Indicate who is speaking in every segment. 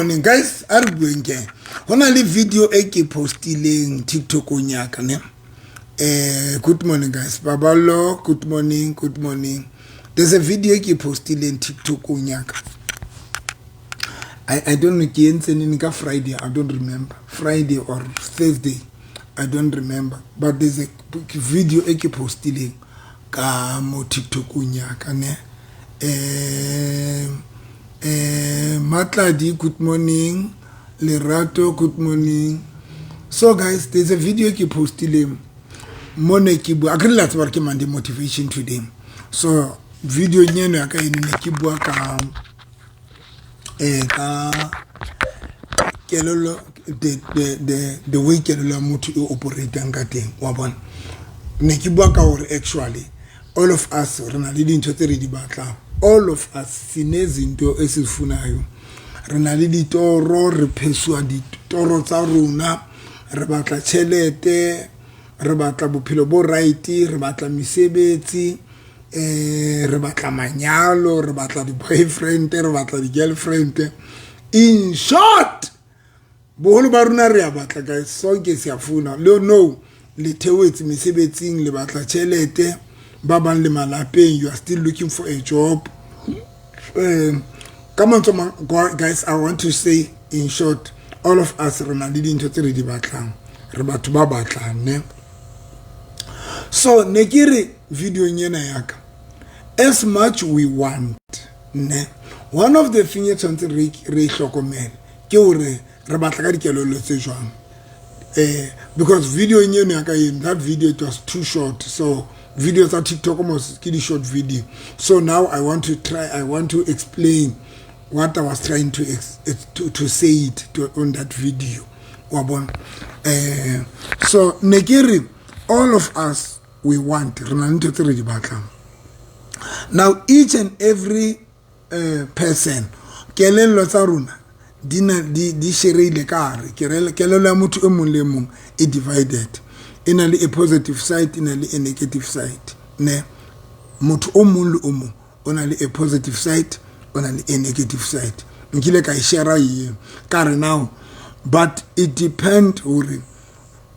Speaker 1: Morning guys, a re bueng ke ho na le video e ke postileng TikTokong ya ka ne. Good morning guys, Baballo, good morning, good morning. There's a video e ke postileng TikTokong ya ka. I don't know ke entse neng ka Friday, I don't remember. Friday or Thursday, I don't remember. But there's a video e ke postileng ka mo TikTokong ya ka ne. Matladi, good morning. Lerato, good morning. So guys, there's a video ke postileng mo ne ke bua, akere la tseba ke Monday motivation today. So video eno ya ka eno ne ke bua ka ka kelello, the way kelello ya motho e operatang ka teng, wa bona. Ne ke bua ka hore actually all of us re na le dintho tse re di batlang. All of us sinezinto esizifunayo, re na le ditoro, re phesua ditoro tsa rona, re batla tjhelete, re batla bophelo bo right, re batla mesebetsi, re batla manyalo, re batla di-boyfriend, re batla di-girlfriend. In short, boholo ba rona re a batla guys, sonke siyafuna. Le no le theohetse mesebetsing, le batla tjhelete, ba bang le malapeng, you are still looking for a job. Ka mantswe mang, guys, I want to say in short, all of us re na le dintho tse re di batlang, re batho ba batlang ne. So ne ke re videong ena ya ka, as much we want ne, one of the thing e tshwanetse re hlokomele ke hore re batla ka dikelello tse jwang. Because video eno ya ka eno, that video, it was too short. So video tsa TikTok mos ke di short video. So now I want to try, I want to explain what I was trying to say it to, on that video, wa bona. So ne ke re all of us, we want, re na le ntho tse re di batlang. Now each and every person, kelello tsa rona di na di shereile ka hare. Kelello ya motho e mong le mong e divided, e na le a positive side, e na le a negative side ne. Motho o mong le o mong o na le a positive side, o na le a negative side. Nkile ka e share eo ka re now, but it depend hore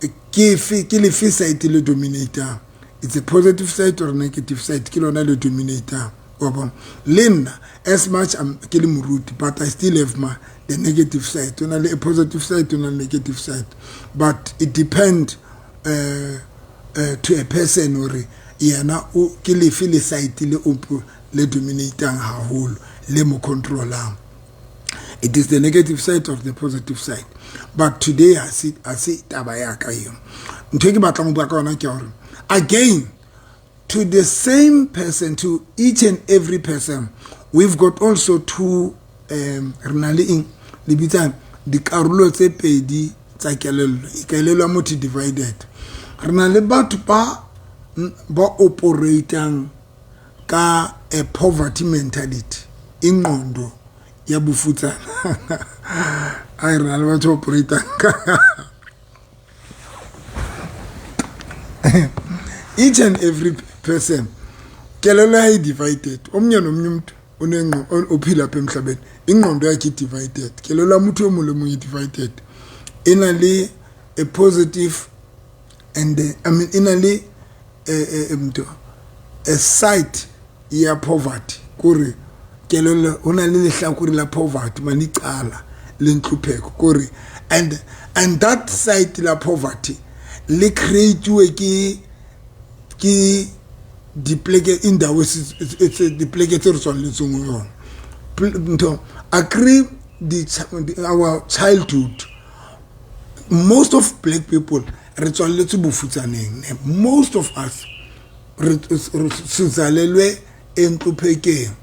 Speaker 1: ke fe, ke lefe side le dominatang. It's a positive side or negative side, ke lona le dominatang, wa bona. Le nna, as much I'm ke le moruti, but I still have my the negative side. O na le a positive side, o na le negative side, but it depend to a person hore yena o ke lefe le side le o le dominatang haholo, le mo controlang. It is the negative side or the positive side. But today a se taba ya ka eo. Ntho e ke batlang ho bua ka yona ke hore again, to the same person, to each and every person, we've got also two, re na le eng le bitsang dikarolo tse pedi tsa kelello. Kelello ya motho divided. Re na le batho ba operatang ka a poverty mentality, ingqondo ya bofutsana. Ai, re na le batho ba operatang ka each and every person, kelello ya divided. Omnye nomnye umuntu ophila apha emhlabeni, ingqondo yakhe i-divided. Kelello ya motho e mong le mong e divided, e na le a positive and I mean, e na le ntho, a side ya poverty, kore kelello ho na le lehlakore la poverty mane qala le ntlupheko, kore and that side la poverty le create-uwe ke dipleke, indawo dipleke tse re tswalletseng ho yona. Ntho agree, the our childhood, most of black people re tswalletswe bofutsaneng. Most of us re sizalelwe entluphekeng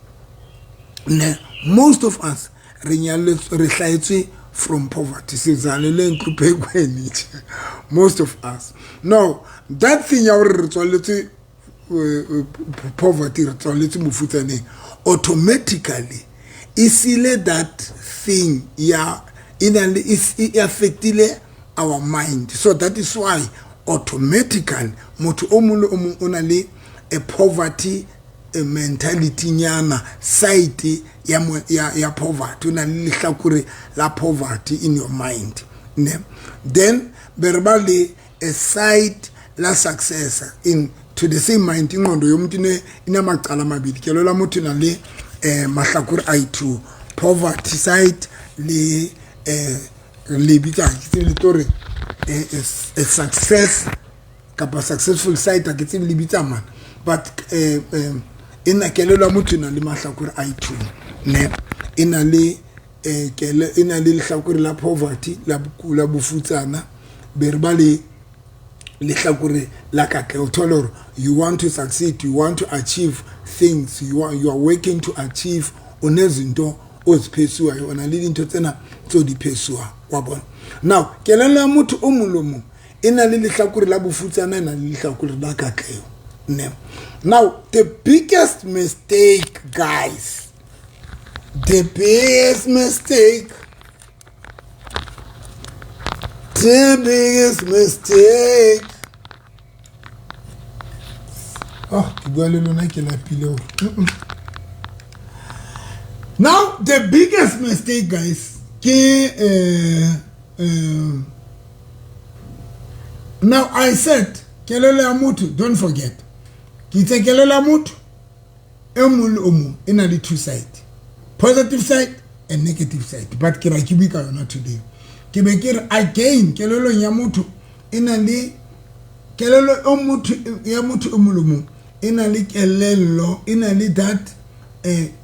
Speaker 1: ne. Most of us re nyaletswe, re hlahetswe from poverty, sizalelwe entluphekweni, most of us. Now that thing ya hore re tswalletswe poverty, re tswalletswe bofutsaneng, automatically e sile that thing ya e na le e affectile our mind. So that is why automatically motho o mong le o mong o na le a poverty Mentality nyana side ya poverty, o na le lehlakore la poverty in your mind, ne? Then be re ba le a side la success in to the same mind. Ingqondo yomuntu inamacala amabili. Kelello ya motho na le mahlakore a two, poverty side le le bitsa, ke tsebe le tlo re a success kapa successful side, a ke tsebe le bitsa mana, but ena kelello ya motho e na le mahlakore a two, ne? E na le kele e na le lehlakore la poverty, la bofutsana, be re ba le lehlakore la katleho. Thole hore you want to succeed, you want to achieve things, you are working to achieve, o nezinto oziphesuwayo, o na le dintho tsena tseo di phesuwang, wa bona. Now kelello ya motho o mong le mong e na le lehlakore la bofutsana, e na le lehlakore la katleho, ne? Now the biggest mistake, guys, the biggest mistake, the biggest mistake, oh, ke bua le lona ke lapile hore. Now the biggest mistake, guys, ke now I said kelello ya motho, don't forget, ke itse kelello ya motho e mong le o mong e na le two side, positive side and negative side, but ke ra ke bue ka yona today. Ke be ke re again, kelellong ya motho e na le kelello o motho ya motho o mong le mong e na le kelello, e na le that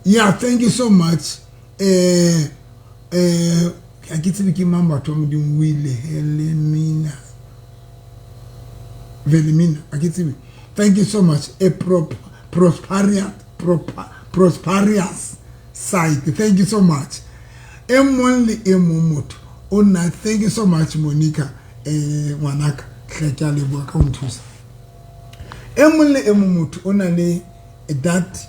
Speaker 1: yeah, thank you so much. Ha ke tsebe ke mang, batho ba Modimo, o ile Helemina Velemina, ha ke tsebe. Thank you so much. A prosperous side, thank you so much. E mong le e mong motho o nna, thank you so much, Monica, ngwanaka hle, ke a leboha ka ho nthusa. E mong le e mong motho o na le that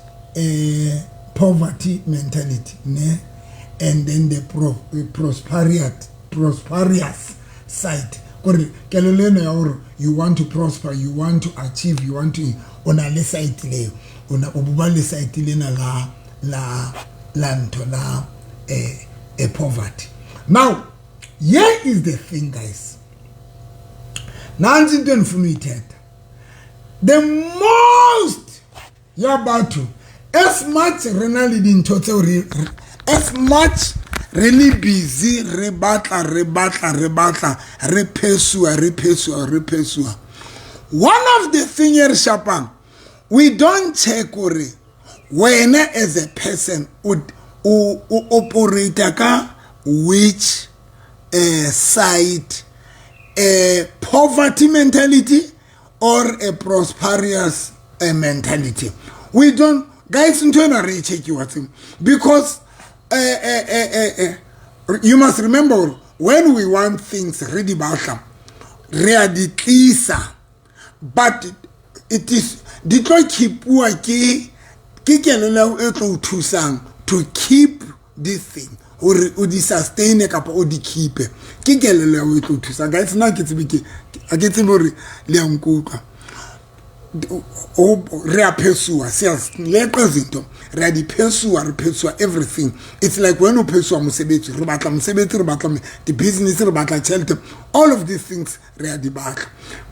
Speaker 1: poverty mentality, ne? And then the prosperous side, kore kelello eno ya hore you want to prosper, you want to achieve, you want to, o na le side leo, o bo ba le side lena la ntho la poverty. Now here is the thing, guys, nantsi into endifuna uyithetha. The most ya batho, as much re na le dintho tseo re, as much re le busy re batla, re batla, re batla, re phesua, re phesua, re phesua, one of the thing e re shapang, we don't check hore wena as a person o operate ka which side, a poverty mentality or a prosperous mentality. We don't, guys, ntho ena re e checki wa tseba, because you must remember, when we want things, re di batla, re a di tlisa, but it is di tlo keepuwa ke kelello e tlo o thusang to keep this thing, hore o di sustain kapa o di keepe. Ke kelello ya o e tlo thusang, guys. Nna ke tsebe, ke a ke tsebe hore le ya nkutlwa. Re a phesuwa, siyazileqa izinto, re a di phesuwa, re phesuwa everything. It's like when o phesuwa mosebetsi, re batla mosebetsi, re batla di-business, re batla tjhelete, all of these things re a di batla.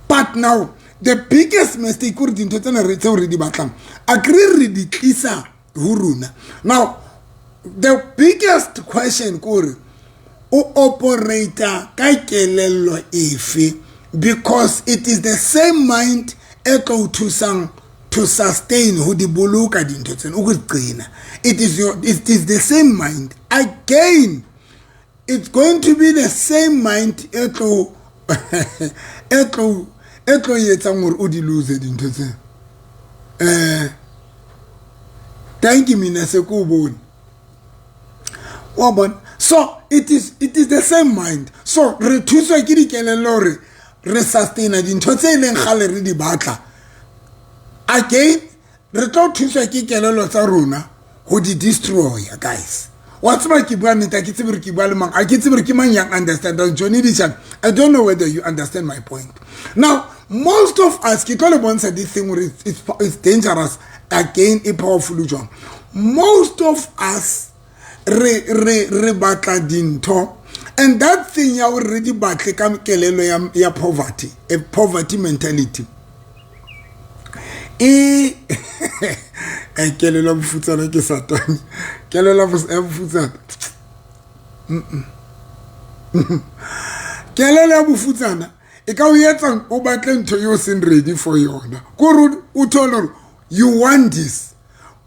Speaker 1: But now the biggest mistake kore dintho tsena tseo re di batlang, akere re di tlisa ho rona. Now the biggest question kore o operata ka kelello efe, because it is the same mind e tlo o thusang to sustain, ho di boloka dintho tsena, ukuzigcina. It is the same mind. Again, it's going to be the same mind e tlo etsang hore o di lose dintho tsena. Thank you, mina se ko bone wa bona. So it is the same mind. So re thuswa ke dikelello hore re sustaina dintho tse e leng kgale re di batla. Again, re tlo thuswa ke kelello tsa rona ho di destroy, guys. Wa tseba ke bua nnete, ke tsebe re ke bua le mang, a ke tsebe re ke mang yang understand Johnny Dichan. I don't know whether you understand my point. Now most of us, ke tlo le bontsha this thing hore it's dangerous. Again, e powerful jwang? Most of us re batla dintho, and that thing ya hore re di batle ka kelello ya poverty, a poverty mentality. E kelello ya bofutsana ke satane, kelello ya bofutsana, kelello ya bofutsana e ka o etsa o batle ntho eo seng ready for yona. Kore o thole hore you want this,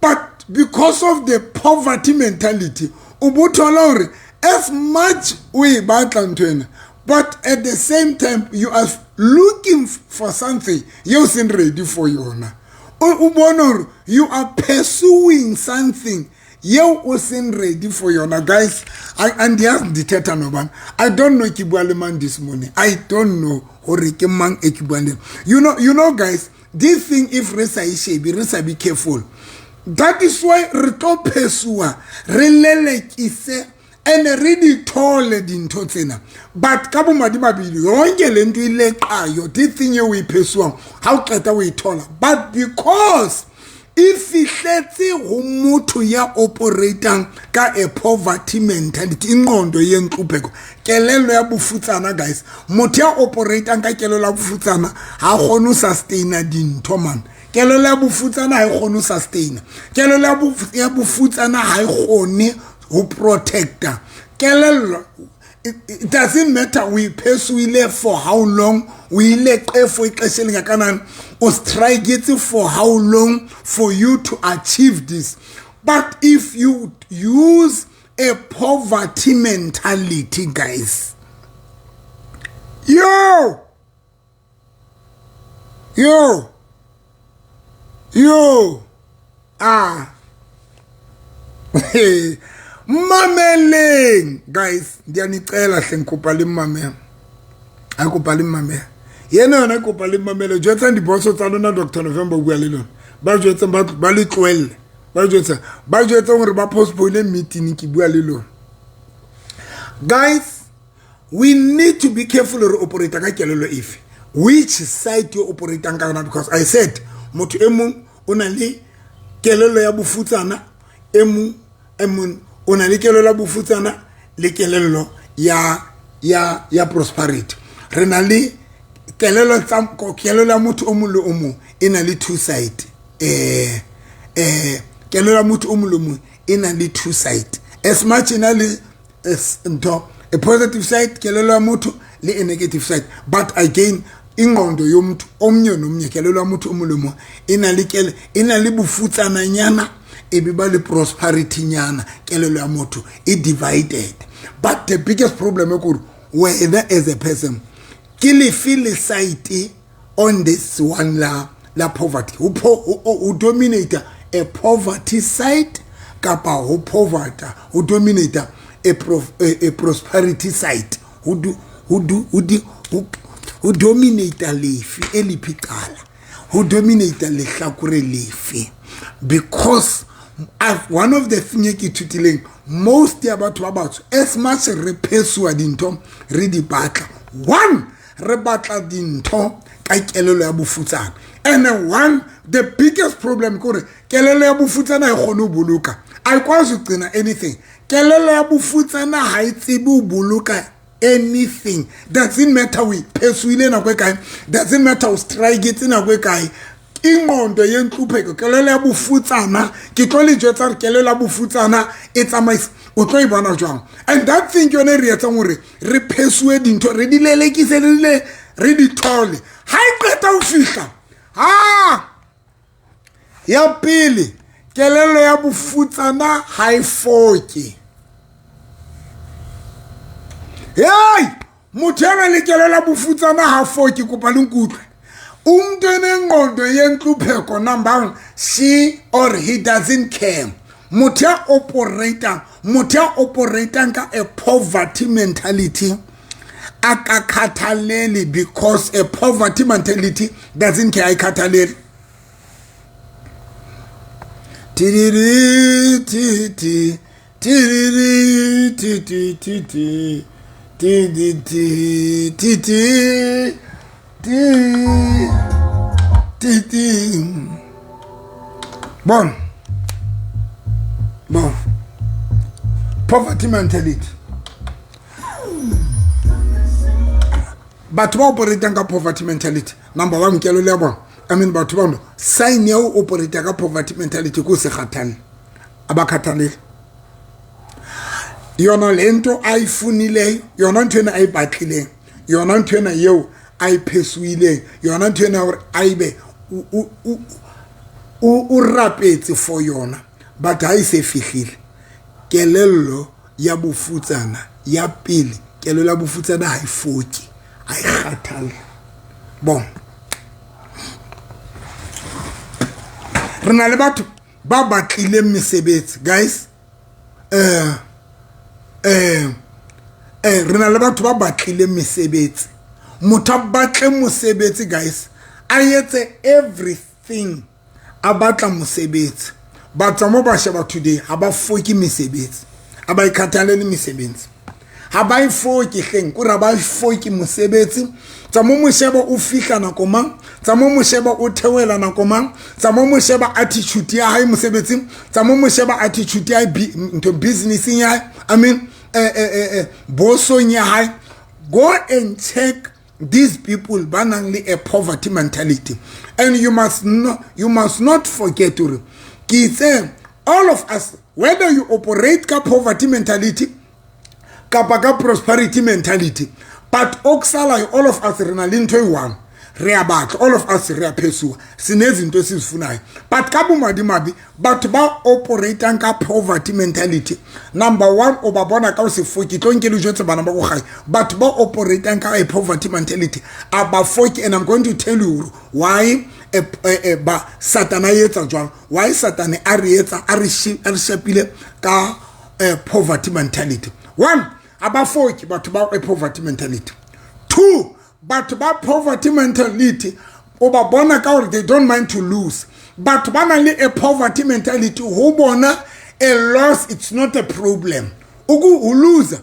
Speaker 1: but because of the poverty mentality, o bo thola hore as much o e batla ntho ena, but at the same time you are looking for something eo seng ready for yona. O bone hore you are pursuing something yeo o seng ready for yona. Guys, andiyazi ndithetha nobani. I don't know ke bua le mang this morning. I don't know hore ke mang e ke buang le. You know guys, this thing, if re sa e shebe, re sa be careful, that is why re tlo phesua, re lelekise and re di thole dintho tsena. But ka bomadimabe, yonke le nto ileqayo, this thing eo o e phesuang, ha o qeta o e thola, but because e fihletse ho motho ya operatang ka a poverty mentality, ingqondo yentlupheko, kelello ya bofutsana. Guys, motho ya operatang ka kelello ya bofutsana ha kgone ho sustaina dintho, man. Kelello ya bofutsana ha e kgone ho sustaina. Kelello ya bofutsana ha e kgone ho protecta kelello. It doesn't matter o pursuile for how long, o ile qefo ixesha elingakanani, o strike for how long for you to achieve this. But if you use a poverty mentality, guys, yo yo yo, ah, mameleng guys, ndiyanicela hle, ngikopa le mmamela, a kopa le mmamela yena yona, kopa le mmamele. Jwetsang diboso tsa lona, Dr November o bua le lona, ba jwetseng ba le tlohelle, ba jwetseng, ba jwetseng hore ba postpone meeting. Ke bua le lona guys, we need to be careful re operate ka kelello efe, which side you operatang ka yona, because I said motho e mong o na le kelello ya bofutsana, e mong e mong o na le kelello ya bofutsana le kelello ya prosperity. Re na le kelello tsa kelello ya motho o mong le o mong e na le two side. Kelello ya motho o mong le mong e na le two side, as much e na le ntho a positive side, kelello ya motho, le a negative side. But again, ingqondo yomuntu omnye nomnye, kelello ya motho o mong le mong e na le bofutsananyana, e be ba le prosperity nyana. Kelello ya motho e divided, but the biggest problem e kore wena as a person ke lefe le side on this one la poverty, ho dominate a poverty side kapa ho poverty ho dominate a prosperity side, ho dominate lefe e lephi cala, ho dominate lehlakore lefe? Because one of the thing e ke ithutileng, most ya batho ba batsho, as much re phesua dintho, re di batla, one, re batla dintho ka kelello ya bofutsana, and one, the biggest problem ke gore kelello ya bofutsana ha e kgone ho boloka, ayikwazi ukugcina anything. Kelello ya bofutsana ha e tsebe ho boloka anything. Doesn't matter o phesuile nako e kae, doesn't matter o striketse nako e kae, ingqondo yentlupheko, kelello ya bofutsana, ke tlo le jwetsa gore kelello ya bofutsana e tsamaisa, o tlo e bona jwang. And that thing ke yone e re etsang gore re phesue dintho, re di lelekise, re di thole. Ha e qeta ho fihla ha ya pele, kelello ya bofutsana ha e foke. Hey, motho ya nang le kelello ya bofutsana ha foke. Kopa le nkutlwe. Umuntu enengqondo yentlupheko, number one, she or he doesn't care. Motho ya operatang, motho ya operatang ka a poverty mentality a ka khathalele, because a poverty mentality doesn't care, ayikhathaleli. Tiriri ti ti tiriri ti ti ti ti ti ti ti ti ti ti ti ti. Bon bon, poverty mentality. Batho ba operatang ka poverty mentality, number one, kelelo ya bona, I mean, batho ba sign ya o operate ka poverty mentality ko se kgathalle, a ba kgathalele yona le ntho a e funileng, yona ntho ena a e batlileng, yona ntho ena eo a e phesuileng, yona ntho ena gore a ebe o rapetse for yona, but ha e se fihlile. Kelello ya bofutsana ya pele, kelello ya bofutsana ha e foke, ha e kgathalle. Bon, re na le batho ba batlileng mesebetsi, guys. Re na le batho ba batlileng mesebetsi. Motho a batle mosebetsi, guys, a etse everything, a batla mosebetsi. Ba tswa mo ba sheba today, ha ba foke mesebetsi, a ba ikhathalele mesebetsi, ha ba e foke hleng kore ha ba e foke mosebetsi. Tsa mo mosheba o fihla nako mang, tsa mo mosheba o theohela nako mang, tsa mo mosheba attitude ya hae mosebetsing, tsa mo mosheba attitude ya hae ntho businesseng ya hae, I mean, bosong ya hae. Go and check these people ba nang le a poverty mentality. And you must not forget hore ke itse all of us, whether you operate ka poverty mentality kapa ka prosperity mentality, but okusalayo, all of us re na le ntho e one re a batla, all of us re a phesuwa, sinezinto esizifunayo. But ka bomadimabe, batho ba operatang ka poverty mentality, number one, o ba bona ka o se foke. Tlo nke le jwetse bana ba ko gae, batho ba operatang ka a poverty mentality a ba foke. And I'm going to tell you why ba Satana etsa jwang, why Satane a re etsa a re shapile ka poverty mentality. One, abafoki batho ba a poverty mentality. Two, batho ba poverty mentality o ba bona ka gore they don't mind to lose. Batho ba nang le a poverty mentality, ho bona a loss, it's not a problem. O loser,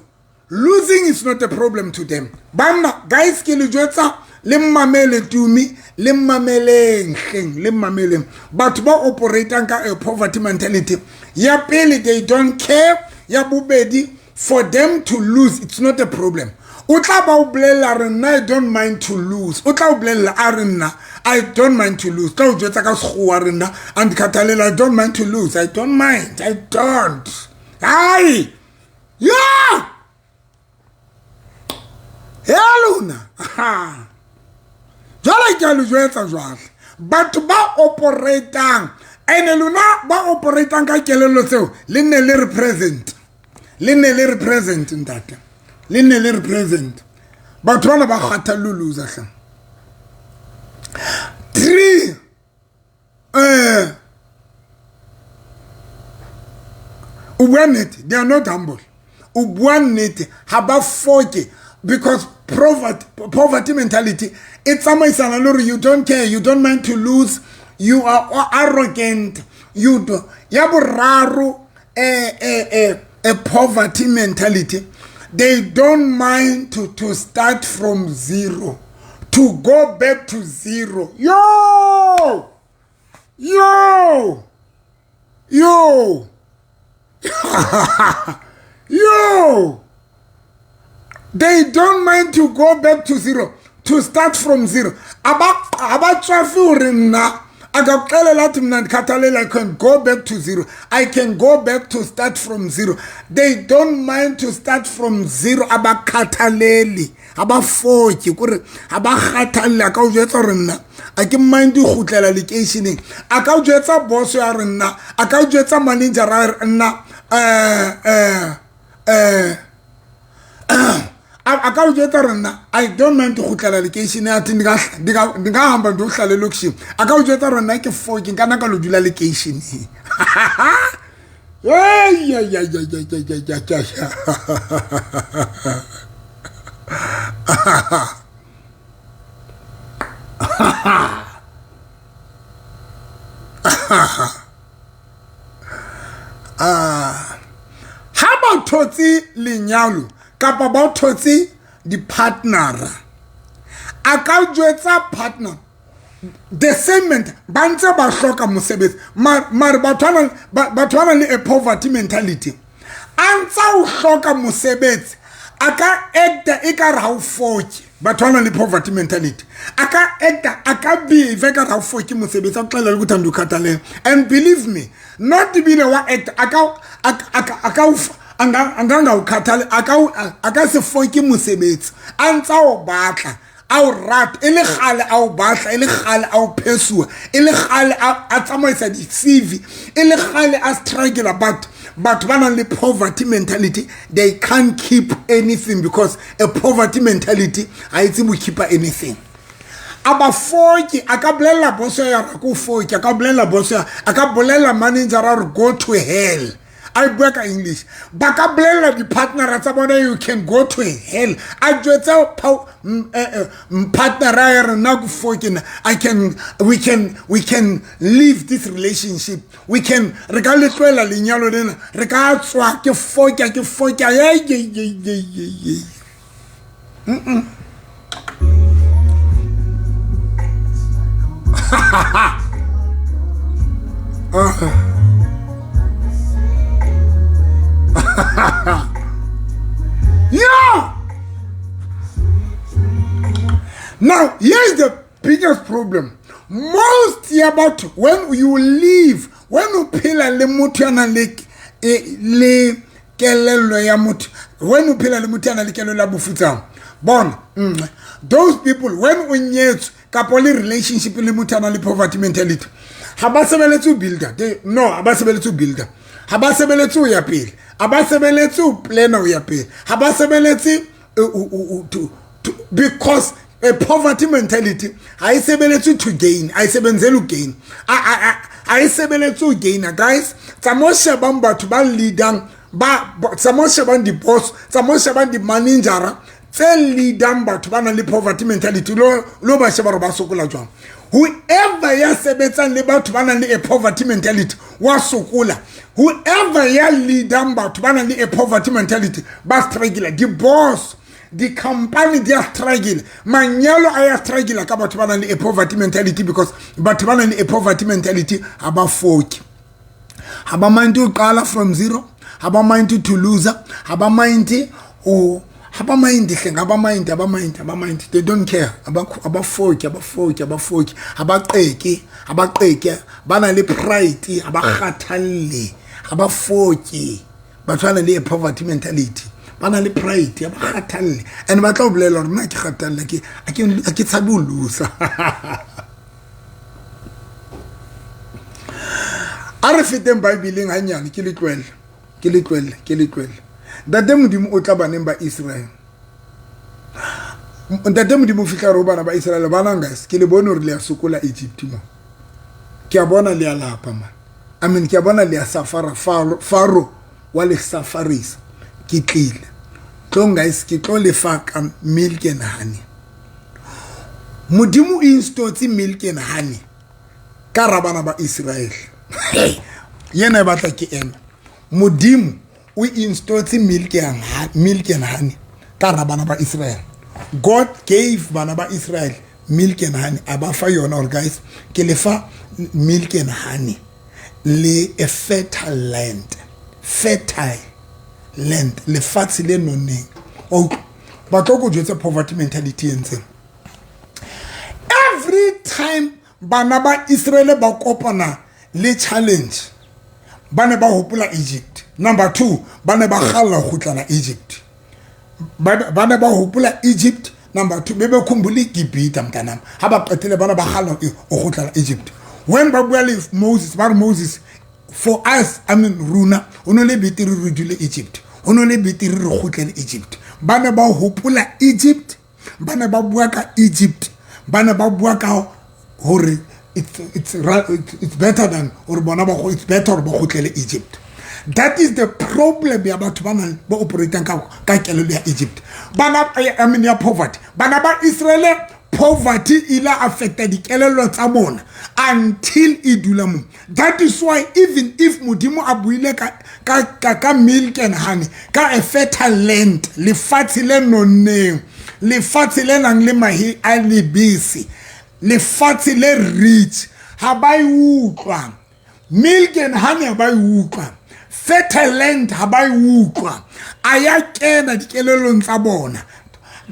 Speaker 1: losing is not a problem to them. Banna, guys, ke le jwetsa, le mmamele tumi, le mmameleng hleng, le mmameleng. Batho ba operatang ka a poverty mentality, ya pele, they don't care. Ya bobedi, for them to lose, it's not a problem. O tla ba o bolelela re nna I don't mind to lose. O tla o bolelela a re nna I don't mind to lose. Tla o jwetsa ka sekgowa re nna andikhathalela, I don't mind to lose, I don't mind, I don't. Hai ya he lona, jwale ke a le jwetsa jwale, batho ba operatang ene lona ba operatang ka kelello tseo, le nne le represent, le nne le represent, ntate, le nne le represent. Batho bana ba kgathalle loser hle. Three, o bua nnete, they are not humble. O bua nnete, ha ba foke, because poverty mentality e tsamaisana le gore you don't care, you don't mind to lose, you are arrogant, you do. Ya boraro, a poverty mentality, they don't mind to start from zero, to go back to zero. Yo yo yo yo, they don't mind to go back to zero, to start from zero. Abatswafi hore nna a ka kuxelela athi mna ndikhathalela, I can go back to zero, I can go back to start from zero. They don't mind to start from zero. Abakhathaleli, abafotyi kore ha ba kgathalle. A ka o jwetsa gore nna a ke mind kgutlela lekeisheneng. A ka o jwetsa boss ya re nna, a ka o jwetsa manager a re nna, a ka o jwetsa re nna I don't mind kgutlela lekeisheneng, athi ndingahamba ndiyohlala elokishini. A ka o jwetsa re nna ke foke, nka nna ka lo dula lekeisheneng. Hey, ya ya ya ya ya ya ya ya ya. Ah, ha ba thotse lenyalo kapa ba thotse di-partnera, a ka jwetsa partner. The same ment ba ntse ba hloka mosebetsi, mare batho ba nang le a poverty mentality, a ntsa o hloka mosebetsi, a ka acta e ka re ha o foke. Batho ba nang le poverty mentality, a ka acta, a ka behave ka re ha o foke mosebetsi, a tlela le kuthanda ukhathalele. And believe me, not ebile wa acta, a ka anga o khathale, a ka se foke mosebetsi a ntsa o batla, a o rata e le kgale, a o batla e le kgale, a o phesuwa e le kgale, a tsamaisa di-CV e le kgale, a struggle. But batho ba nang le poverty mentality, they can't keep anything, because a poverty mentality ga e tsebe keepa anything. A ba foke. A ka bolelela boso ya re ko foke, a ka bolelela boso ya, a ka bolelela manager a re go to hell, a bua ka English. Ba ka bolelela di-partnera tsa bona, you can go to hell. A jwetse partnera ya re nna ko foke na, I can we can we can leave this relationship, we can re ka le tlohela lenyalo lena, re ka tswa, ke foka, ke foka ye ye ye ye ye ye. Yeah. Now, here's the biggest problem. Most about when you leave, when you phela le motho ya nang le kelello ya motho, when o phela le motho ya nang le kelello ya bofutsana, bona, those people, when o nyetswe kapo le relationship le motho ya nang le poverty mentality, ha ba sebeletse ho builder. They, no, ha ba sebeletse ho builder, ha ba sebeletse ho ya pele, ha ba sebeletse ho planner ho ya pele, ha ba sebeletse to, because a poverty mentality ha e sebeletse to gain, ha e sebenzele ho gain, ha e sebeletse ho gain. Guys, tsa mo shebang batho ba leadang, ba tsa mo shebang di-boss, tsa mo shebang di-managera tse leadang batho ba nang le poverty mentality, lo ba sheba hore ba sokola jwang. Whoever ya sebetsang le batho ba nang le a poverty mentality wa sokola. Whoever ya leadang batho ba nang le a poverty mentality ba struggle. Di-boss, di-company di a struggle, manyalo a ya struggle ka batho ba nang le a poverty mentality, because batho ba nang le a poverty mentality ha ba foke, ha ba mind ho qala from zero, ha ba mind to lose, ha ba mind ho, ha ba mind hleng, ha ba mind, ha ba mind, ha ba mind, they don't care. Ha ba foke, ha ba foke, ha ba foke, ha ba qeke, ha ba qeke, ba na le pride, ha ba kgathalle, ha ba foke. Batho ba nang le a poverty mentality ba na le pride, ha ba kgathalle, and ba tla o bolela hore nna ke kgathalle, ke ke tshabe ho losa. A re feteng Bibeleng hanyane, ke le tlohelle, ke le tlohelle, ke le tlohelle. Ntate Modimo o tla baneng ba Israel. Ntate Modimo o fihla re ho bana ba Israel, banang guys, ke le bone hore le ya sokola Egypt mo. Ke a bona le ya lapa man. I mean, ke a bona le ya safara, Faro wa le safarisa. Ke tlile. Tlong guys, ke tlo le fa ka milk and honey. Modimo o installetse milk and honey ka ra bana ba Israel. Yena e batla ke ena. Modimo o installetse milk and honey ka ra bana ba Israel. God gave bana ba Israel milk and honey. A ba fa yona hore guys, ke le fa milk and honey le a fertile land. Fertile land, lefatshe le nonneng. O ba tlo go jwetsa poverty mentality e ntseng. Every time bana ba Israel ba kopana le challenge, ba ne ba hopola Egypt. Number 2, ba ne ba kgalla ho kgutlela Egypt. Ba ne ba hopola Egypt. Number 2, be be khumbula Egipta mntanami. Ha ba qetile ba ne ba kgalla ho kgutlela Egypt. When ba bua le Moses, ba re Moses, for us, I mean rona, ho no le betere re dule Egypt, ho no le betere re kgutlele Egypt. Ba ne ba hopola Egypt, ba ne ba bua ka Egypt, ba ne ba bua ka hore it's better than hore bona ba it's better hore ba kgutlele Egypt. That is the problem ya batho ba nang ba operating ka kelello ya Egypt. Bana, I mean ya poverty. Bana ba Israel, poverty ila affecta dikelello tsa bona until e dula mo. That is why even if Modimo a buile ka milk and honey, ka a fertile land, lefatshe le nonneng, lefatshe le nang le mahe a lebese, Lefatshe le rich ha ba e utlwa. Milk and honey ha ba e utlwa. Fertile land ha ba e utlwa. A ya kena dikelellong tsa bona,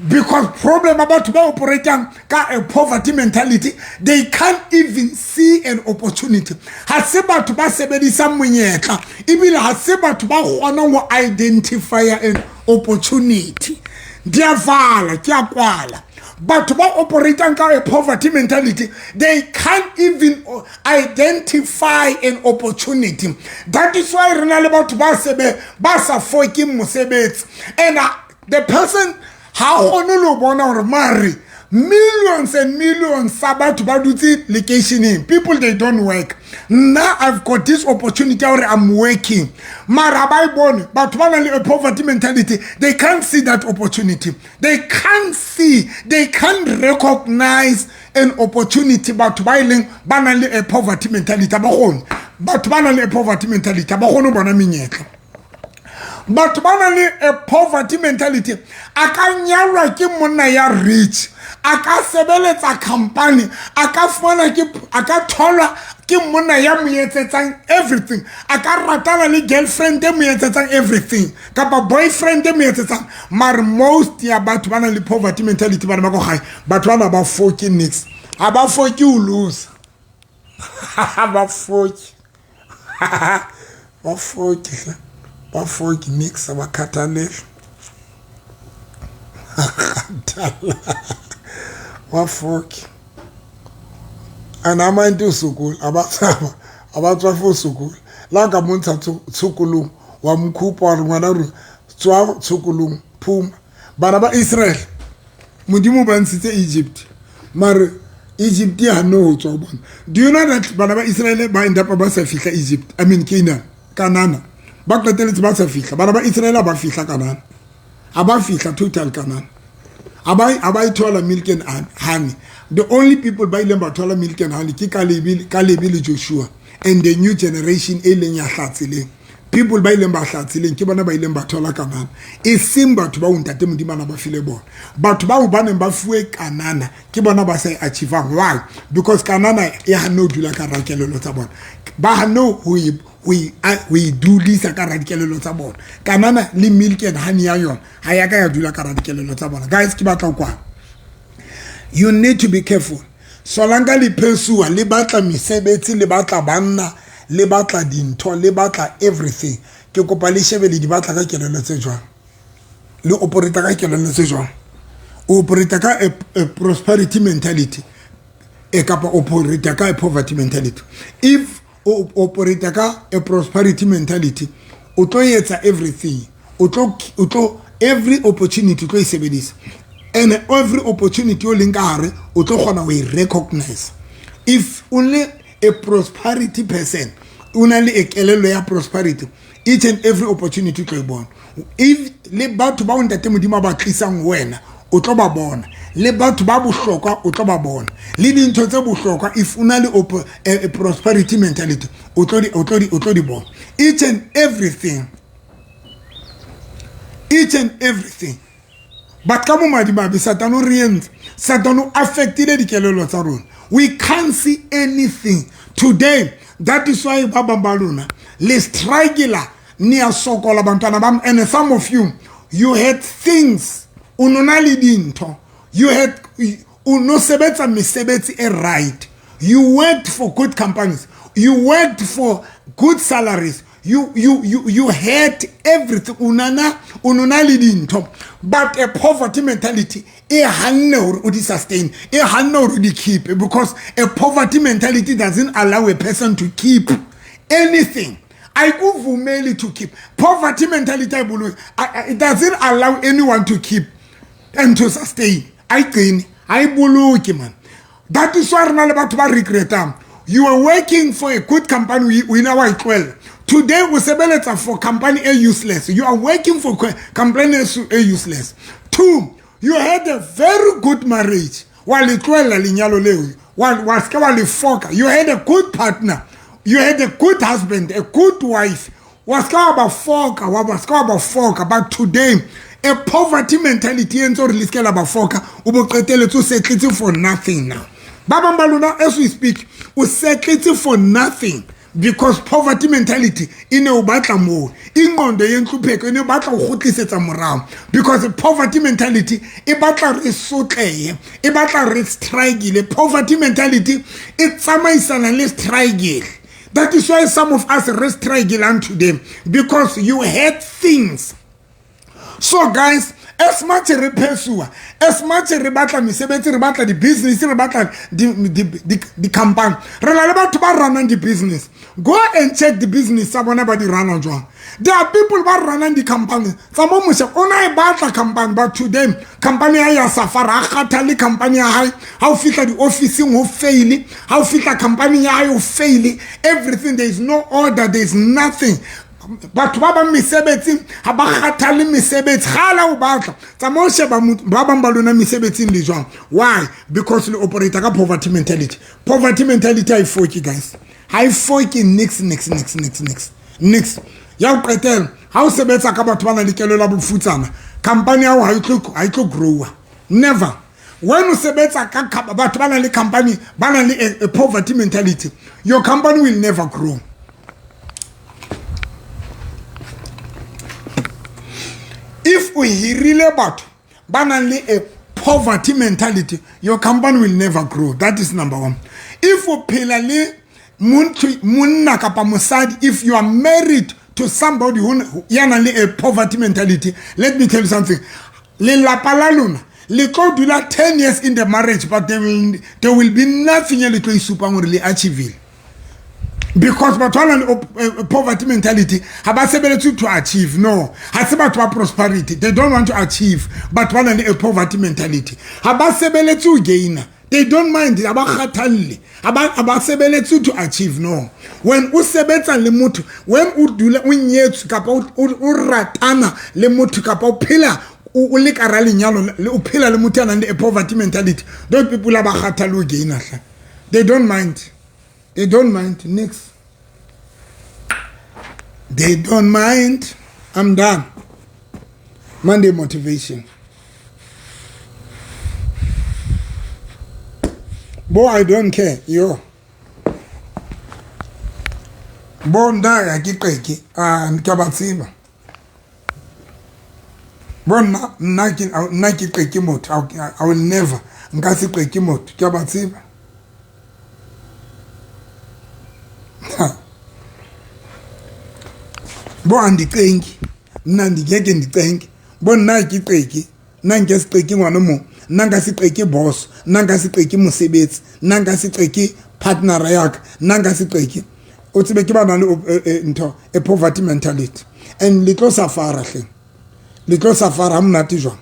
Speaker 1: because problem ya batho ba operatang ka a poverty mentality, they can't even see an opportunity. Ha se batho ba sebedisang monyetla, ebile ha se batho ba kgonang ho identify an opportunity. Ndiyavala, ke a kwala. Batho ba operatang ka a poverty mentality, they can't even identify an opportunity. That is why re na le batho ba sebe ba sa fokeng mosebetsi, and the person ha kgone le ho bona hore mare millions and millions sa batho ba dutse lekeisheneng. People, they don't work. Nna, I've got this opportunity ya hore I'm working, mara ba e bone. Batho ba nang le a poverty mentality, they can't see that opportunity. They can't see, they can't recognize an opportunity. Batho ba e leng ba nang le a poverty mentality ha ba kgone. Batho ba nang le a poverty mentality ha ba kgone ho bona menyetla. Batho ba nang le a poverty mentality, a ka nyalwa ke monna ya rich, a ka sebeletsa company, a ka fumana ke a ka tholwa ke monna ya mo etsetsang everything, a ka ratana le girlfriend e mo etsetsang everything kapa boyfriend e mo etsetsang. Mare most ya batho ba nang le poverty mentality, bana ba ko gae, batho bana ba foke nix. Ha ba foke o loser, ba foke, ba foke, ba foke nix. Ba khathalele, kgathala, ba foke and a mind o sokola, a ba tswafe o sokola. Le ha ka montsha tshokolong, wa mokhupa wa re, "Ngwana rona, tswa tshokolong, phuma." Bana ba Israel, Modimo ba ntshitse Egypt, mare Egypt ya hanne ho tswa ho bona. Do you know that bana ba Israel ba end up ba sa fihla Egypt, I mean Canaan, Kanana? Ba qeteletse ba sa fihla. Bana ba Israel ba fihla Kanana, ha ba fihla total Kanana, ha ba ithola milk and honey. The only people ba ileng ba thola milk and honey ke Kalebe le Joshua and the new generation e leng ya hlatseleng. People ba ileng ba hlatseleng ke bona ba ileng ba thola Kanana, e seng batho ba ntate Modimo ana ba file bona. Batho bao ba neng ba fuwe Kanana ke bona ba sa e achievang. Why? Because Kanana e hanne ho dula ka rakelelo tsa bona. Ba hanne ho e dulisa ka radikelelo tsa bona. Kanana le milk and honey ya yona ha ya ka ya dula ka radikelelo tsa bona. Guys, ke batla ho kwala. You need to be careful. Solanka le phesua, le batla mesebetsi, le batla banna, le batla dintho, le batla everything, ke kopa le shebe le di batla ka kelello tse jwang, le operate ka kelello tse jwang. O operate ka a prosperity mentality e kapa operate ka a poverty mentality? If o operate ka a prosperity mentality, o tlo etsa everything, o tlo every opportunity o tlo e sebedisa, and every opportunity o leng ka hare o tlo kgona ho e recognize. If only a prosperity person, o na le e kelello ya prosperity, each and every opportunity o tlo e bona. If le batho ba o ntate Modimo a ba tlisang ho wena, o tlo ba bona, le batho ba bohlokwa o tlo ba bona, le dintho tse bohlokwa. If o na le a prosperity mentality, o tlo di bona, each and everything, each and everything. But ka bomadimabe, Satane o re entse, Satane o affectile dikelello tsa rona. We can't see anything today. That is why ba bang ba lona le struggle, ne a sokola, bantwana bam. And some of you, you had things, o no na le dintho, you had, o no sebetsa mesebetsi e right, you worked for good companies, you worked for good salaries, you had everything, unana o no na le dintho, but a poverty mentality e hanne hore o di sustain, e hanne hore o di keep, because a poverty mentality doesn't allow a person to keep anything. Ayikuvumeli to keep. Poverty mentality ayibuluki. It doesn't allow anyone to keep and to sustain. Ayigcini, ayibuluki, man. That is why re na le batho ba regretang. You are working for a good company, o ile wa itlohella. Today o sebeletsa for company e useless. You are working for company e useless. Two, you had a very good marriage, wa le tlohella lenyalo leo, wa seka wa le foka. You had a good partner, you had a good husband, a good wife, wa seka wa ba foka, wa ba seka wa ba foka. But today a poverty mentality e entse hore le seke la ba foka. O bo qeteletse o setletse for nothing. Now Ba bang ba lona, as we speak, o settletse for nothing because poverty mentality e ne o batla moo. Ingqondo yenhlupheko e ne o batla go kgutlisetsa morago because poverty mentality e batla re sotlehe, e batla re struggle. Poverty mentality e tsamaisana le struggle. That is why some of us re struggling today, because you had things. So guys, as much re pursue, as much re batla mesebetsi, re batla di-business, re batla di-company, re na le batho ba runang di-business. Go and check the business tsa bona ba di runa jwang. There are people ba runang di-company tsa mo mosha, o na e batla company, but today company ya ya safara, a kgathale company ya hae. Ha o fihla di-officing ho fail, ha o fihla company ya hae ho fail everything. There is no order, there is nothing. Batho ba bang mesebetsing ha ba kgathale mesebetsi gala o batla tsamaya o sheba ba bang ba lona mesebetsing le jwang. Why? Because le operate ka poverty mentality. Poverty mentality ha e foke, guys, ha e foke. Nix, nix, nix, nix, nix, nix. Ya ho qetela, ha o sebetsa ka batho ba nang le kelello ya bofutsana, company ya hao ha e tlo growa, never. When o sebetsa ka batho ba nang le company ba nang le a poverty mentality, your company will never grow. If o hirile batho ba nang le a poverty mentality, your company will never grow. That is number one. If o phela le monna kapa mosadi, if you are married to somebody who ya nang le a poverty mentality, let me tell you something, lelapa la lona le tlo dula 10 years in the marriage, but there will be nothing e le tlo isupang gore le achievile, because batho ba nang le poverty mentality ha ba sebeletse to achieve. No, ha se batho ba prosperity. They don't want to achieve. Batho ba nang le a poverty mentality ha ba sebeletse ho gaina. They don't mind, ha ba kgathalle, ha ba sebeletse to achieve. No, when o sebetsa le motho, when o dula o nyetswe kapa o ratana le motho kapa o phela o le ka ra lenyalo le o phela le motho ya nang le a poverty mentality, those people ha ba kgathalle ho gaina hle. They don't mind, they don't mind. Next, they don't mind. I'm done. Monday motivation. Bo, I don't care. Yo, bo nna ga ke qeke, a ke ba tseba bo nna. Nna ke qeke motho, I will never. Nka se qeke motho, ke ba tseba bo. Andicengi mna, ndingeke ndicenge bo. Nna ke qeke, nna nke se qeke ngwana mong, nna nka se qeke boss, nna nka se qeke mosebetsi, nna nka se qeke partnera ya ka, nna nka se qeke. O tsebe ke ba nang le ntho e poverty mentality, and le tlo safara hle, le tlo safara ha monate jwang.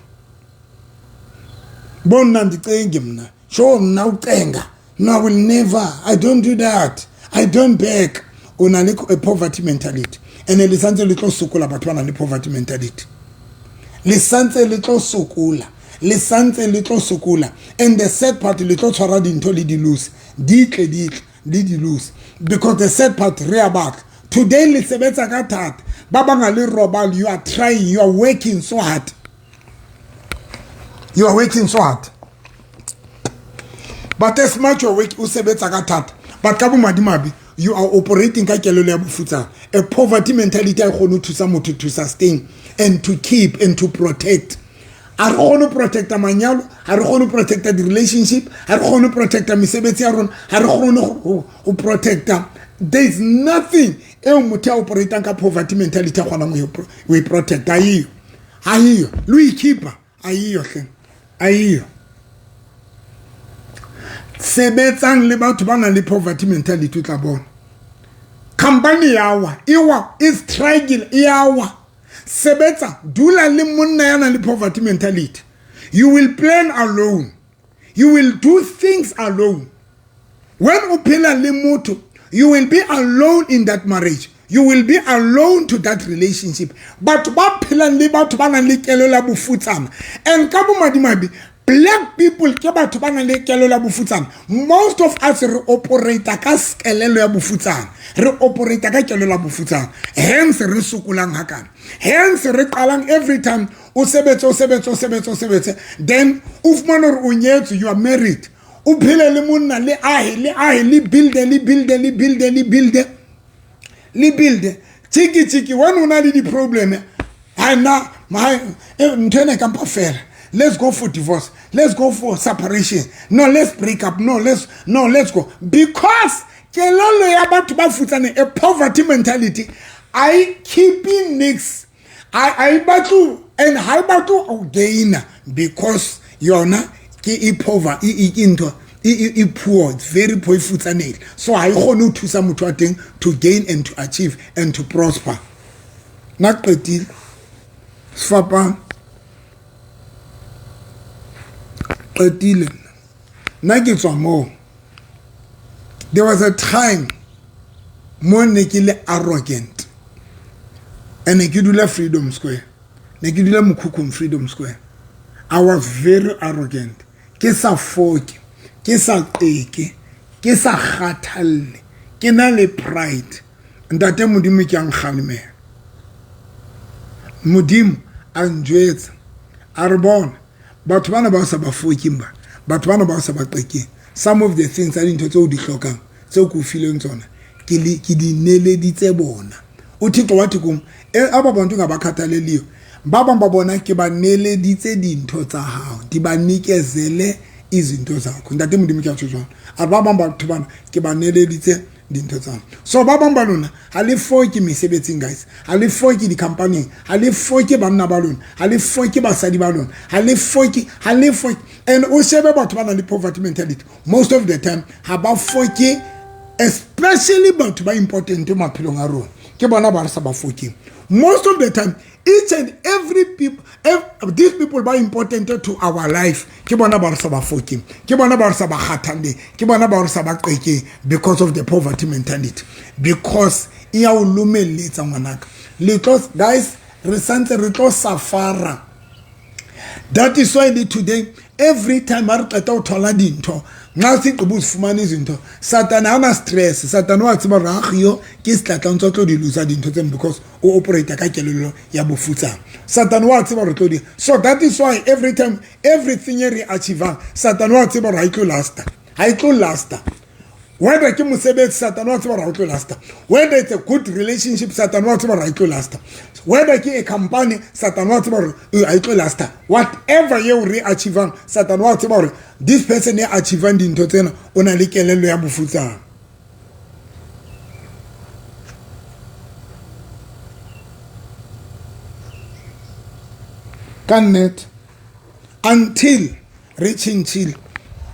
Speaker 1: Bo nna ndicengi mna, sure, mna ucenga, no, I will never. I don't do that, I don't beg. O na le a poverty mentality, and le santse le tlo sokola. Batho ba nang le poverty mentality, le santse le tlo sokola, le santse le tlo sokola. And the sad part, le tlo tshwara dintho le di lose, di tle di tle le di lose, because the sad part, re a batla today, le sebetsa ka thata, ba bang le robal. You are trying, you are working so hard, you are working so hard, but as much you are working, o sebetsa ka thata, but ka bomadimabe you are operating ka kelello ya bofutsana. A poverty mentality ha e kgone ho thusa motho to sustain and to keep and to protect. A re kgone ho protecta manyalo, ha re kgone ho protecta di-relationship, ha re kgone ho protecta mesebetsi ya rona, ha re kgone ho protecta. There is nothing eo motho ya operatang ka poverty mentality a kgonang ho e protecta. Ayiyo, ayiyo, le ho e-keepa ayiyo hle, ayiyo. Sebetsang le batho ba nang le poverty mentality, o tla bona company ya wa, e wa, e struggle, e ya wa. Sebetsa, dula le monna ya nang le poverty mentality. You will plan alone, you will do things alone. When o phela le motho, you will be alone in that marriage, you will be alone to that relationship. Batho ba phelang le batho ba nang le kelello ya bofutsana, and ka bomadimabe black people ke batho ba nang le kelello ya bofutsana. Most of us re operata ka kelello ya bofutsana, re operata ka kelello ya bofutsana, hence re sokolang hakana, hence re qalang every time o sebetse, o sebetse, o sebetse, o sebetse, then o fumane hore o nyetswe, you are married. O phele le monna, le ahe, le ahe, le builde, le builde, le builde, le builde, le builde. Tšiki tšiki when o na le di-problem, hai nna ntho ena e kampa fela. Let's go for divorce, let's go for separation, no, let's break up, no, let's, no, let's go. Because kelello ya batho ba futsaneng, a poverty mentality, a e keep nix, a e batle, and ha e batle go gaina, because yona ke e pover, ke ntho e poor, it's very poor, e futsanehile. So ha e kgone ho thusa motho wa teng to gain and to achieve and to prosper. Nna qetile sefapano, qetile nna ke tswa moo. There was a time mo ne ke le arrogant, and ne ke dula Freedom Square, ne ke dula mokhukhung Freedom Square. I was very arrogant, ke sa foke, ke sa qeke, ke sa kgathalle, ke na le pride. Ntate Modimo ke a nkgalemela, Modimo a njwetsa a re, bona batho bana ba o sa ba fokeng, ba batho bana ba o sa ba qekeng, some of the things tsa dintho tseo di hlokang, tseo ke o fileng tsona, ke di neleditse bona. UThixo wathi kum, aba bantu ungabakhathaleliyo, ba bang ba bona ke ba neleditse dintho tsa hao, di ba nikezele izinto zakho. Ntate Modimo ke a tjho jwalo, a re ba bang batho bana ke ba neleditse dintho tsa. So ba bang ba lona ha le foke mesebetsing, guys, ha le foke di-companyng, ha le foke banna ba lona, ha le foke basadi ba lona, ha le foke, ha le foke. And o shebe batho ba nang le poverty mentality, most of the time ha ba foke, especially batho ba important maphelong a rona, ke bona ba re sa ba fokeng most of the time. Each and every people, these people ba important to our life, ke bona ba re sa ba fokeng, ke bona ba re sa ba kgathalleng, ke bona ba re sa ba qekeng, because of the poverty mentality, because e ya o lomelletsa ngwanaka. Le tlo, guys, re santse re tlo safara. That is why le today, every time ha re qeta ho thola dintho, nxa sigqiba uzifumana izinto, Satane ha na stress. Satane wa tseba hore agio ke setlatla, ntse tlo di losa dintho tseno, because o operate ka kelello ya bofutsana. Satane wa tseba hore tlo di, so that is why every time, everything e re achievang, Satane wa tseba hore ha e tlo lasta, ha e tlo lasta. Whether ke mosebetsi, Satane wa tseba hore ha o tlo lasta. Whether it's a good relationship, Satane wa tseba hore ha e tlo lasta. Whether ke a company, Satane wa tseba hore ha e tlo lasta. Whatever eo re achievang, Satane wa tseba hore this person e achievang dintho tsena o na le kelello ya bofutsana. Ka nnete, until re tšhentšhile.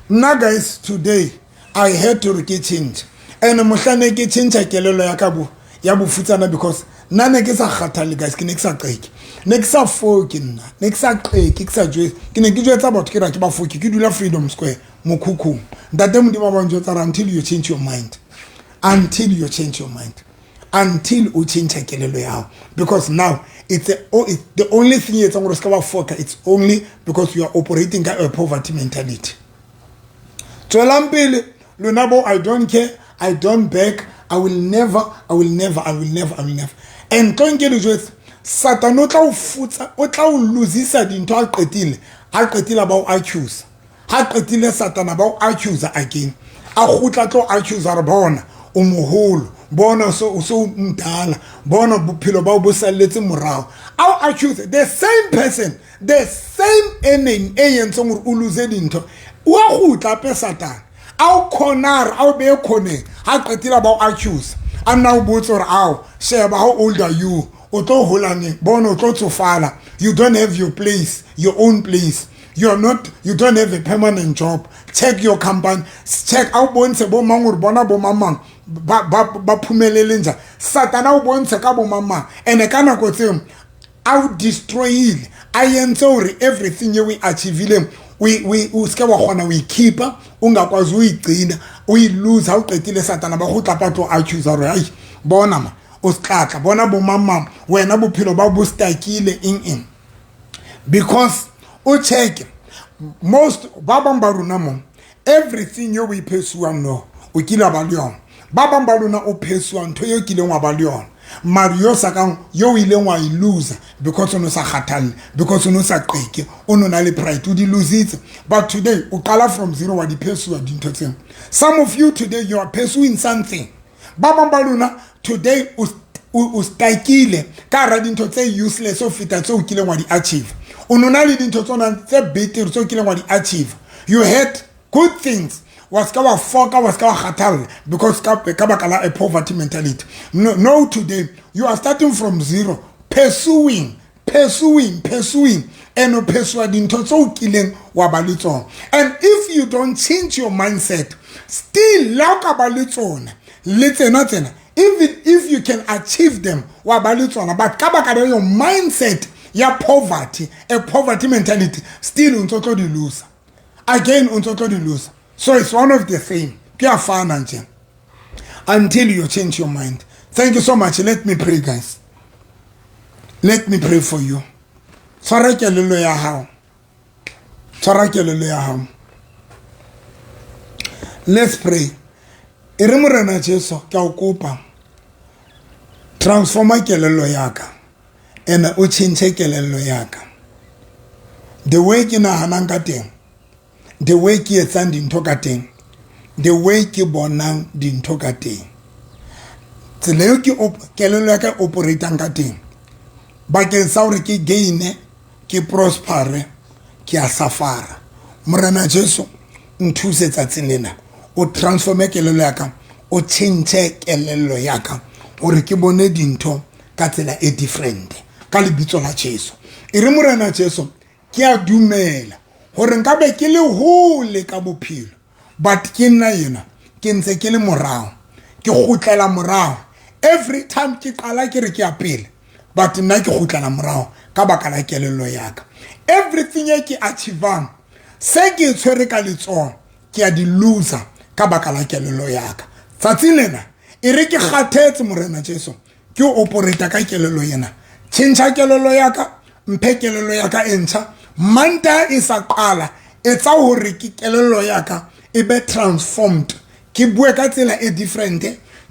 Speaker 1: Nna, guys, today I had to re ke change, and mohlane ke tšhentšha kelello ya ka bo ya bofutsana, because nna ne ke sa kgathale, guys, ke ne ke sa qeke, ne ke sa foke, nna ne ke sa qeke, ke sa jwetse, ke ne ke jwetsa batho ke ra ke ba foke. Ke dula Freedom Square mokhukhung. Ntate Modimo a ba njwetsa re, until you change your mind, until you change your mind, until o change kelello ya hao, because now it's the only thing e etsang gore se ka ba foka, it's only because you are operating ka a poverty mentality. Tswelang pele lona bo, I don't care, I don't beg, I will never, I will never, I will never, I will never. And tlo nke le jwetse, Satane o tla o futsa, o tla o losisa dintho, a qetile, a qetile ba o accuse, ha qetile Satana ba o accuse again, a kgutla tlo accuse re, bona o moholo, bona so o so mdala, bona bophelo ba bo salletse morao. A o accuse the same person, the same enemy e entseng gore o lose dintho, wa kgutla ape Satane a o corner, a o beye corneng, ha qetile ba o accuse, a nna o botse gore, ao sheba, how old are you, o tlo hola neng, bona o tlo tsofala, you don't have your place, your own place, you are not, you don't have a permanent job, check your company, check, a o bontshe bo mang gore bona bo mang mang ba phumelele njani. Satana o bontshe ka bo mang mang, ene ka nako tseo a o destroyile, a entse hore everything e o e achievileng o seke wa kgona ho e keepa, o ngakwazi o igcina, o e lose. Ha o qetile, Satana ba go tla tlo accuse gore, ai bona ma o setlatla, bona bo mang mang, wena bophelo ba bo stakile, eng eng. Because o check most ba bang ba rona mo, everything yo o e pursuang, no, o kile wa ba le yona. Ba bang ba lona o pursua ntho eo kileng wa ba le yona. Mare yo sa kang yo o ileng wa e loser because o ne o sa kgathalle, because o ne o sa qeke, o ne o na le pride, o di lositse. But today o qala from zero, wa di pursue dintho tseo. Some of you today, you are pursuing something. Ba bang ba lona today o stakile ka hara dintho tse useless ho feta tseo o kileng wa di achieve. O no na le dintho tsona tse betere tseo o kileng wa di achieve. You had good things, wa ska wa foka, wa ska wa kgathalla because ka baka la a poverty mentality. No, today you are starting from zero, pursuing, pursuing, pursuing, and o pursue dintho tse o kileng wa ba le tsona. And if you don't change your mindset, still la o ka ba le tsona le tsena tsena, even if you can achieve them, wa ba le tsona, but ka baka la your mindset ya poverty, a poverty mentality, still o ntso tlo di loser again, o ntso tlo di loser. So it's one of the same, ke a fana nje until you change your mind. Thank you so much. Let me pray, guys. Let me pray for you. Tshwara kelello ya hao, tshwara kelello ya hao. Let's pray. E re, Morena Jesu, ke a o kopa, transforma kelello ya ka ene o change kelello ya ka, the way ke nahanang ka teng, the way ke etsang dintho ka teng, the way ke bonang dintho ka teng, tsela eo ke kelello ya ka e operatang ka teng bakeng sa hore ke gaine, ke prospere, ke a safara. Morena Jesu, nthuse tsatsing lena, o transforme kelello ya ka, o change kelello ya ka hore ke bone dintho ka tsela e different, ka lebitso la Jesu. E re, Morena Jesu, ke a dumela hore nkabe ke le hole ka bophelo, but ke nna yena ke ntse ke le morao, ke kgutlela morao. Every time ke qala ke re ke ya pele, but nna ke kgutlela morao ka baka la kelello ya ka. Everything e ke achievang, se ke tshwere ka letsoho, ke a di loser ka baka la kelello ya ka. Tsatsing lena e re ke kgathetse, Morena Jesu, ke o operata ka kelello ena. Tjhentjha kelello ya ka, mphe kelello ya ka e ntjha. Manta e sa qala, etsa hore ke kelello ya ka e be transformed, ke bue ka tsela e different,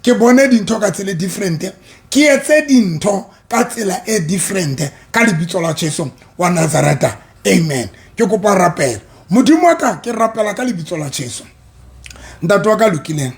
Speaker 1: ke bone dintho ka tsela e different, ke etse dintho ka tsela e different, ka lebitso la Jesu wa Nazareta, amen. Ke kopa rapela. Modimo wa ka, ke rapela ka lebitso la Jesu. Ntate wa ka lokileng,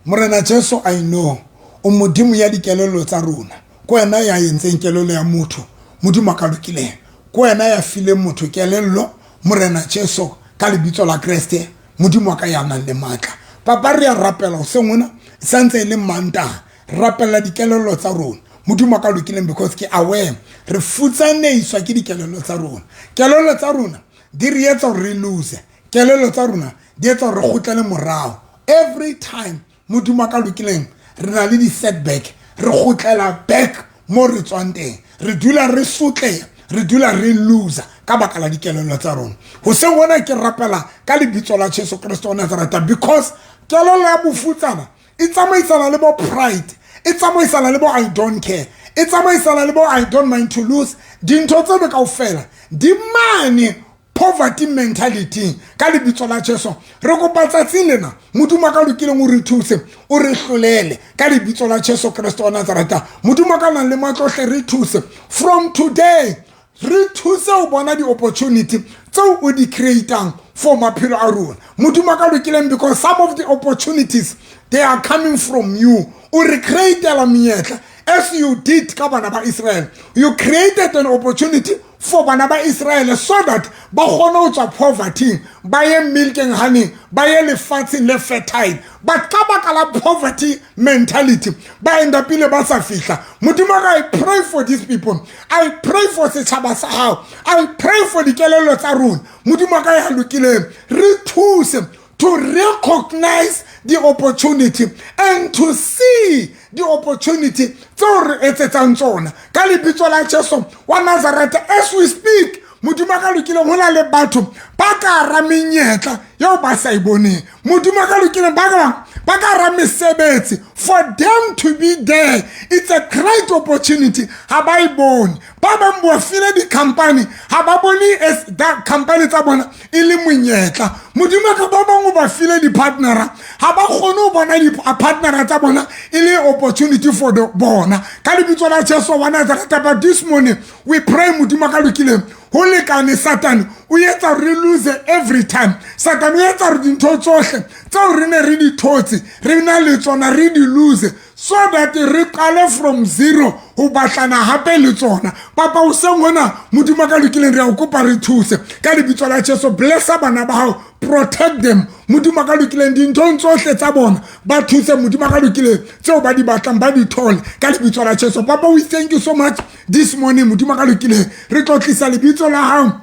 Speaker 1: Morena Jesu, I know o Modimo ya dikelello tsa rona. Ke wena ya entseng kelello ya motho. Modimo wa ka lokileng, ke wena ya fileng motho kelello. Morena Jesu, ka lebitso la Kreste, Modimo wa ka ya nang le matla, Papa, re a rapela hoseng hona, santse e le Mantaha, rapella dikelello tsa rona, Modimo wa ka lokileng, because ke aware re futsaneiswa ke dikelello tsa rona. Kelello tsa rona di re etsa hore re lose, kelello tsa rona di etsa hore re kgutlele morao every time. Modimo wa ka lokileng, re na le di-setback, re kgutlela back mo re tswang teng, re dula re sotleha, re dula re loser ka baka la dikelello tsa rona. Hoseng hona ke rapela ka lebitso la Jesu Kreste wa Nazareta, because kelello ya bofutsana e tsamaisana le bo pride, e tsamaisana le bo "I don't care", e tsamaisana le bo "I don't mind to lose". Dintho tseno kaofela di mane poverty mentality. Ka lebitso la Jesu re kopa tsatsing lena, Modimo a ka lokileng, o re thuse, o re hlolele, ka lebitso la Jesu Kreste wa Nazareta. Modimo a ka nang le matlohle, re thuse from today, re thuse ho bona di-opportunity tseo o di creatang for maphelo a rona, Modimo a ka lokileng, because some of the opportunities, they are coming from you. O re createla menyetla as you did ka bana ba Israel. You created an opportunity for bana ba Israel so that ba kgone ho tswa poverty, ba ye milk and honey, ba ye lefatsheng le fertile, but ka baka la poverty mentality ba enda pele ba sa fihla. Modimo ka, I pray for these people. I pray for setšhaba sa gago. I pray for dikelello tsa rona. Modimo ka ya lokileng, re thuse to recognize the opportunity and to see the opportunity tseo re etsetsang tsona, ka lebitso la Jesu wa Nazareth. As we speak, Modimo a ka lokileng, go na le batho ba ka ra menyetla yeo ba sa e boneng. Modimo a ka lokileng, ba ka ra mesebetsi. For them to be there, it's a great opportunity, ga ba e bone. Ba bang bo file di-company, ha ba bone as that company tsa bona e le monyetla. Modimo ka ba bang o ba file di-partnera, ha ba kgone ho bona di-partnera tsa bona e le opportunity for the bona. Ka lebitso la Jesu wa Nazareta, but this morning we pray, Modimo ka lokileng, ho lekane. Satane o etsa re lose every time. Satane o etsa re dintho tsohle tseo re ne re di thotse, re na le tsona, re di lose, so that re qale from zero ho batlana hape le tsona. Papa, hoseng hona, Modimo ka lokileng, re a o kopa, re thuse ka lebitso la Jesu. Blessa bana ba hao, protect them, Modimo ka lokileng, dinthong tsohle tsa bona. Ba thuse, Modimo ka lokileng, tseo ba di batlang ba di thole ka lebitso la Jesu. Papa, we thank you so much this morning. Modimo ka lokileng, re tlotlisa lebitso la hao,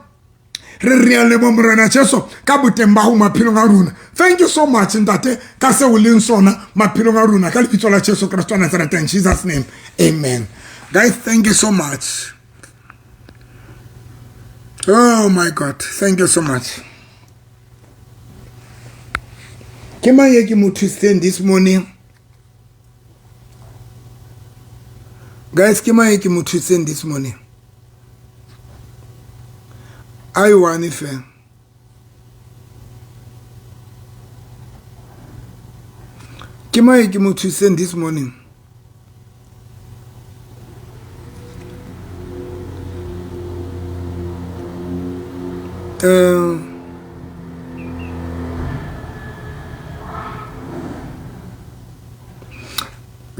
Speaker 1: re rea lebo, Morena Jesu, ka boteng ba ho maphelong a rona. Thank you so much, Ntate, ka seo leng sona maphelong a rona, ka lebitso la Jesu Kristo wa Nazareth. In Jesus name, amen. Guys, thank you so much. Oh my God, thank you so much. Ke mang ye ke mo thusitseng this morning, guys? Ke mang ye ke mo thusitseng this morning? A e one fela. Ke mang ye ke mo thusitseng this morning?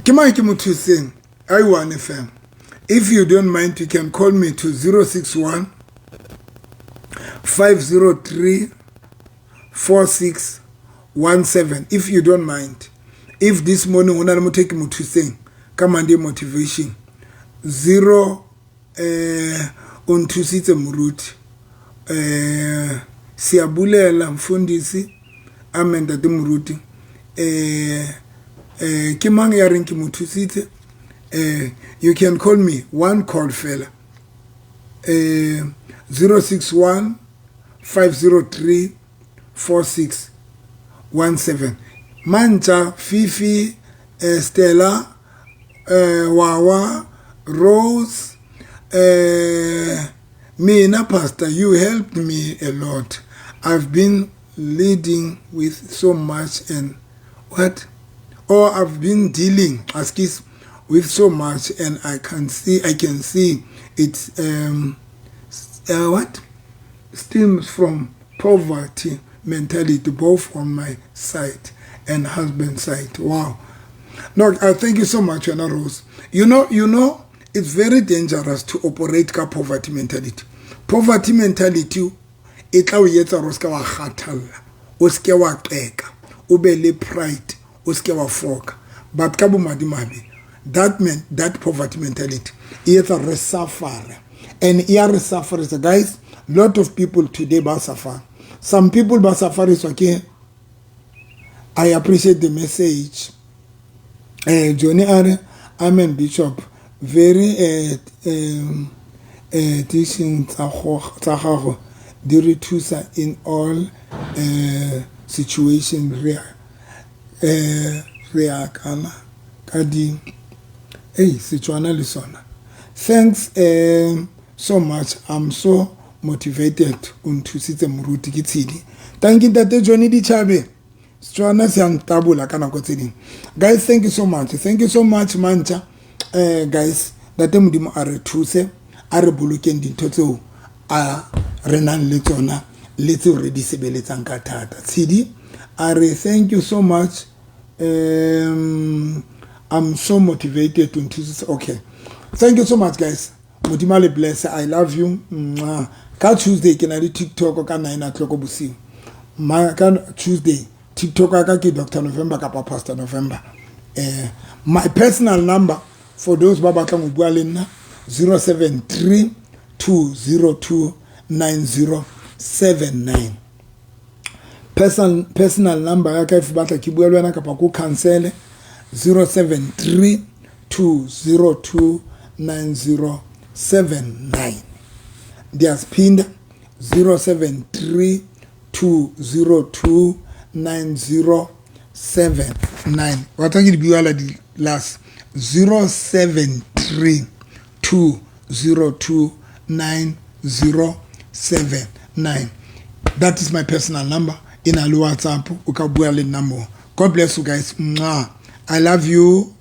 Speaker 1: Ke mang ke mo thusitseng? A e one fela. If you don't mind, you can call me to 061 503 4617, if you don't mind. If this morning ho na le motho e ke mo thusitseng ka Monday motivation, zero o nthusitse moruti, siyabulela mfundisi, amen. Ntate moruti, ke mang ya reng ke mo thusitse? You can call me, one call fela, 061 503 4617. Mantša, Fifi, Stella, Wawa, Rose, mina, Pastor, you helped me a lot. I've been leading with so much and what, or I've been dealing, excuse, with so much, and I can see it what stems from poverty mentality, both on my side and husband side. Wow. No, thank you so much, Anna Rose. You know, it's very dangerous to operate ka poverty mentality. Poverty mentality e tla o etsa hore o seke wa kgathalla, o seke wa qeka, o be le pride, o seke wa foka. But ka bomadimabe, that man, that poverty mentality e etsa re suffer, and e ya re sufferisa, guys. Lot of people today ba suffer. Some people ba sufferiswa ke. I appreciate the message. Johnny are, amen, Bishop, very teaching tsa gago di re thusa in all situation. Re a kana ka di hey Setswana le sona. Thanks so much, I'm so motivated. O nthusitse moruti, ke Tshedi. Thank you, Ntate Johnny Dichabe. Setswana se a ntabola ka nako tse dingwe. Guys, thank you so much, thank you so much, mantša. Guys, Ntate Modimo a re thuse, a re bolokeng dintho tseo a re nang le tsona le tseo re di sebeletsang ka thata. Tshedi a re, thank you so much, I'm so motivated to nthusitse. Okay, thank you so much, guys. Modimo a le bless. I love you. Mwah. Ka Tuesday ke na le TikTok ka 9 o'clock bosiu. Ma ka Tuesday TikTok ya ka ke Dr November kapa Pastor November. My personal number, for those ba batlang ho bua le nna, 073 202 9079. Personal number ya ka, if batla ke bua le wena kapa ko cancel, 073 202 9079. Ndiyaziphinda, 073 202 9079. Wa tsa ke di bua la di last, 073 2 029079. That is my personal number. E na le WhatsApp, o ka bua le nna moo. God bless you guys. Mwah. I love you.